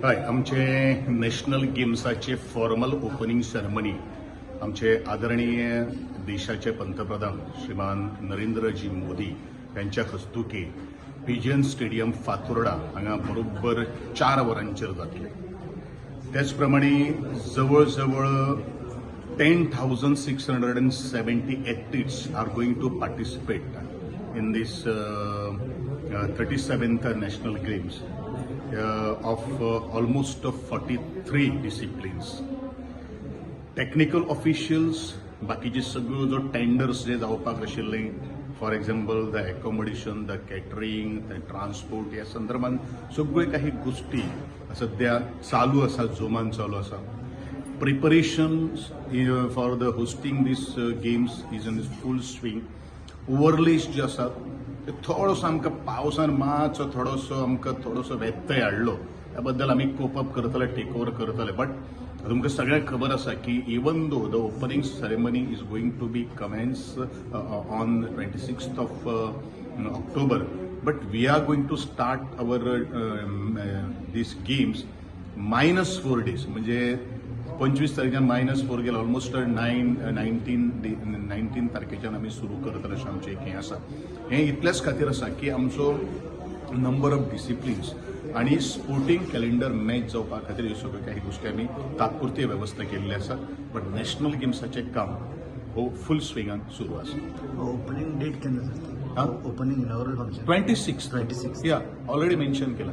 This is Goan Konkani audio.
हय, आमचे नॅशनल गेम्साचे फॉर्मल ओपनिंग सेरेमनी आमचे आदरणीय देशाचे पंतप्रधान श्रीमान नरेंद्रजी मोदी यांच्या हस्तुकी पिजन स्टेडियम, फातोर्डा हांगा बरोबर 4 वरांचेर जातले. त्याच प्रमाणे जवळ जवळ 10,670 athletes are going to participate in this 37th National Games of almost 43 disciplines. Technical officials, बाकीचे सगळ्यो जो टेंडर्स जे जावपाक आशिल्ले, for example, the accommodation, the catering, the transport, ह्या संदर्भात सगळ्यो काही गोष्टी सध्या चालू आसा, जोमान चालू आसा. Preparation for the hosting this games is in full swing. Overlays जे आसात ते थोडोसो आमकां पावसान मातसो थोडोसो आमकां थोडोसो व्यत्यय हाडलो. त्या बद्दल आमी कोप अप करतले, टेक ओवर करतले. बट तुमकां सगळ्यांक खबर आसा की even though the opening ceremony is going to be commence on 26th of October, but we are going to start our this games minus 4 days. म्हणजे 25 तारखेच्यान मायनस 4 गेले, ऑलमोस्ट 19 तारखेच्यान आमी सुरू करतले अशें आमचें एक हें आसा. हें इतल्याच खातीर आसा की आमचो नंबर ऑफ डिसिप्लिन्स आनी स्पोर्टींग कॅलेंडर मॅच जावपा खातीर ह्यो सगळ्यो काही गोश्टी आमी तात्पुरती वेवस्था केल्ली आसा. बट नॅशनल गेम्साचें काम हो फूल स्विंगान सुरू आसा. ओपनिंग डेट केन्ना आसता? हा? Opening, inaugural function? 26. 26. या, ऑलरेडी मेन्शन केलं.